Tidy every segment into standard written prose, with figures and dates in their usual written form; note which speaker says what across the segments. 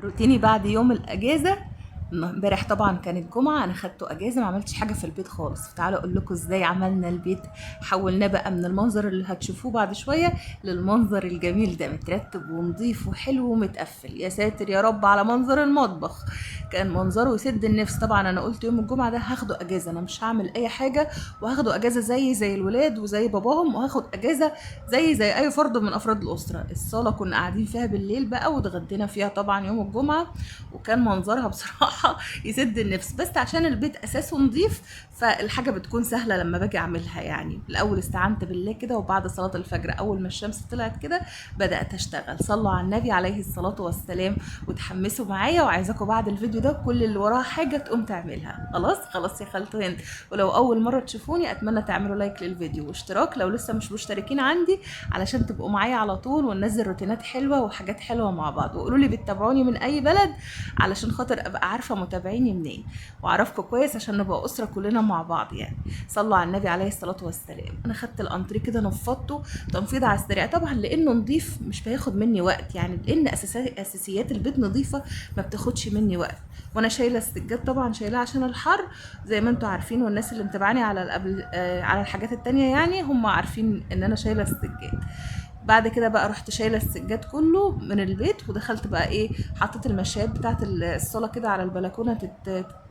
Speaker 1: روتيني بعد يوم الاجازه. امبارح طبعا كانت جمعه، انا خدته اجازه ما عملتش حاجة في البيت خالص. فتعالوا اقول لكم ازاي عملنا البيت، حولناه بقى من المنظر اللي هتشوفوه بعد شوية للمنظر الجميل ده، مترتب ونظيف وحلو ومتقفل. يا ساتر يا رب على منظر المطبخ، كان منظره يسد النفس. طبعا انا قلت يوم الجمعة ده هاخده اجازه، انا مش هعمل اي حاجة، وهاخده اجازه زي الولاد وزي باباهم، وهاخد اجازه زي اي فرد من افراد الاسرة. الصاله كنا قاعدين فيها بالليل بقى واتغدينا فيها طبعا يوم الجمعة، وكان منظرها بصراحة يسد النفس. بس عشان البيت اساسه نظيف فالحاجه بتكون سهلة لما باجي اعملها. يعني الاول استعنت بالله كده، وبعد صلاة الفجر اول ما الشمس طلعت كده بدات اشتغل. صلوا على النبي عليه الصلاة والسلام وتحمسوا معايا، وعايزاكم بعد الفيديو ده كل اللي وراه حاجة تقوم تعملها. خلاص خلاص يا خالته هند. ولو اول مرة تشوفوني اتمنى تعملوا لايك للفيديو واشتراك لو لسه مش مشتركين عندي، علشان تبقوا معايا على طول وننزل روتينات حلوة وحاجات حلوة مع بعض. وقولوا لي بتتابعوني من اي بلد علشان خاطر ابقى عارفه متابعيني منين واعرفكم كويس، عشان نبقى اسره كلنا مع بعض. يعني صلوا على النبي عليه الصلاة والسلام. انا خدت الانتريه كده نفضته تنفيض على السريع، طبعا لانه نظيف مش بياخد مني وقت، يعني لان اساسيات البيت نظيفة ما بتاخدش مني وقت. وانا شايله السجاد طبعا شايلاه عشان الحر زي ما انتم عارفين، والناس اللي متابعاني على القبل على الحاجات التانية يعني هم عارفين ان انا شايله السجاد. بعد كده بقى رحت شايله السجاد كله من البيت، ودخلت بقى ايه، حطيت المشايات بتاعت الصاله كده على البلكونه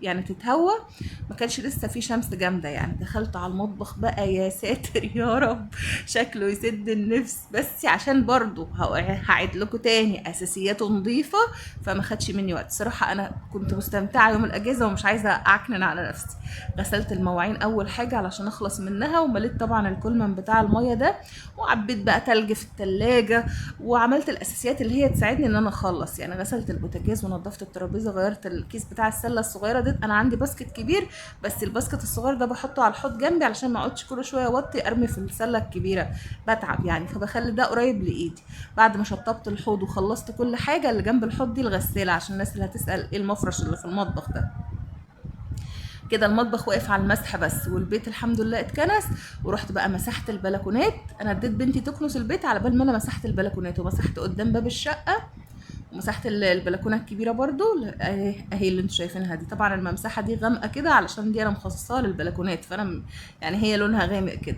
Speaker 1: يعني تتهوى، ما كانش لسه في شمس جامدة يعني. دخلت على المطبخ بقى، يا ساتر يا رب شكله يسد النفس. بس عشان برضو هعيد لكم تاني اساسياته نظيفة فما خدش مني وقت. صراحة انا كنت مستمتعه يوم الاجازة ومش عايزه اعكنن على نفسي. غسلت المواعين اول حاجة علشان اخلص منها، ومليت طبعا الكولمن بتاع المية ده، وعبيت بقى تلج في التلاجة، وعملت الاساسيات اللي هي تساعدني ان انا اخلص. يعني غسلت البوتاجاز ونظفت الترابيزة، غيرت الكيس بتاع السلة الصغيرة دي. انا عندي basket كبير بس ال basket الصغير ده بحطه على الحوض جنبي علشان ما اقعدش كل شوية اوطي ارمي في السلة الكبيرة، بتعب يعني، فبخلي ده قريب لايدي. بعد ما شطبت الحوض وخلصت كل حاجة، اللي جنب الحوض دي الغسالة عشان الناس اللي هتسال ايه المفرش اللي في المطبخ ده. كده المطبخ واقف على المسح بس، والبيت الحمد لله اتكنس. ورحت بقى مسحت البلكونات، انا اديت بنتي تكنس البيت على بال ما انا مسحت البلكونات، ومسحت قدام باب الشقة، ومسحت البلكونه الكبيرة برضو اهي اللي انتوا شايفينها دي. طبعا الممسحه دي غامقه كده علشان دي انا مخصصاها للبلكونات، فانا يعني هي لونها غامق كده.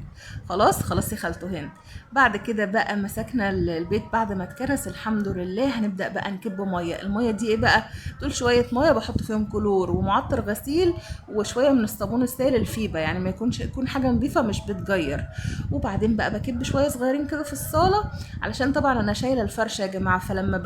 Speaker 1: خلاص خلاص يا خالته هند. بعد كده بقى مسكنا البيت بعد ما اتكرس الحمد لله. هنبدا بقى نكب مية. المية دي ايه بقى؟ دول شوية مية بحط فيهم كلور ومعطر غسيل وشوية من الصابون السائل الفيبا، يعني ما يكونش، يكون حاجة نظيفة مش بتجير. وبعدين بقى بكب شوية صغيرين كده في الصاله، علشان طبعا انا شايله الفرشة يا جماعة، فلما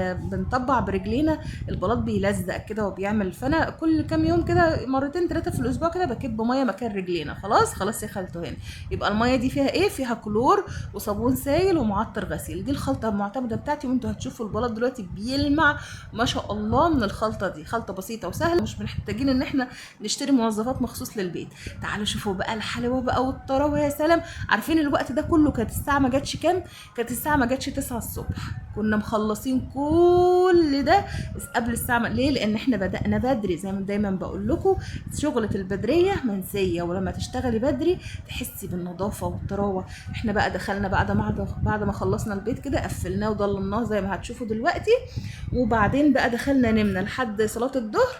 Speaker 1: بنطبع برجلينا البلاط بيلزق كده وبيعمل. فانا كل كام يوم كده، مرتين ثلاثة في الاسبوع كده، بكب مية مكان رجلينا. خلاص خلاص يا خالته هنا. يبقى المية دي فيها ايه؟ فيها كلور وصابون سايل ومعطر غسيل. دي الخلطة المعتمدة بتاعتي، وانتوا هتشوفوا البلاط دلوقتي بيلمع ما شاء الله من الخلطة دي. خلطه بسيطة وسهلة، مش محتاجين ان احنا نشتري منظفات مخصوص للبيت. تعالوا شوفوا بقى الحلاوة بقى والطراوه، يا سلام. عارفين الوقت ده كله كانت الساعة ما جاتش كام؟ كانت الساعة ما جاتش 9 الصبح، كنا مخلصين كل ده قبل الساعة ليه؟ لان احنا بدأنا بدري زي ما دايما بقول لكم، شغله البدريه منسية، ولما تشتغلي بدري تحسي بالنظافة والطراوه. احنا بقى دخلنا بعد ما خلصنا البيت كده، قفلناه وضلمناه زي ما هتشوفوا دلوقتي، وبعدين بقى دخلنا نمنا لحد صلاة الظهر.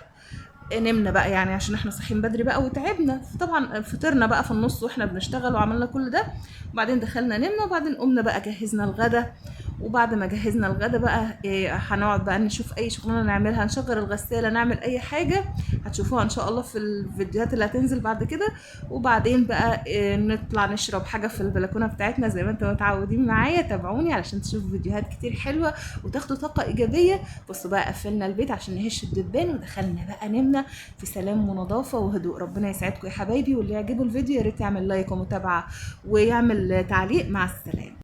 Speaker 1: نمنا بقى يعني عشان احنا صاحيين بدري بقى وتعبنا، طبعا فطرنا بقى في النص واحنا بنشتغل وعملنا كل ده، وبعدين دخلنا نمنا، وبعدين قمنا بقى جهزنا الغدا. وبعد ما جهزنا الغدا بقى هنقعد بقى نشوف اي شغلانة نعملها، نشغل الغسالة، نعمل اي حاجة هتشوفوها ان شاء الله في الفيديوهات اللي هتنزل بعد كده. وبعدين بقى نطلع نشرب حاجة في البلكونه بتاعتنا زي ما انتم متعودين معايا. تابعوني علشان تشوفوا فيديوهات كتير حلوة وتاخدوا طاقة ايجابية. بصوا بقى قفلنا البيت عشان نهش الدبان، ودخلنا بقى نمنا في سلام ونظافه وهدوء. ربنا يسعدكم يا حبايبي، واللي يعجبه الفيديو يا ريت يعمل لايك ومتابعة ويعمل تعليق. مع السلامة.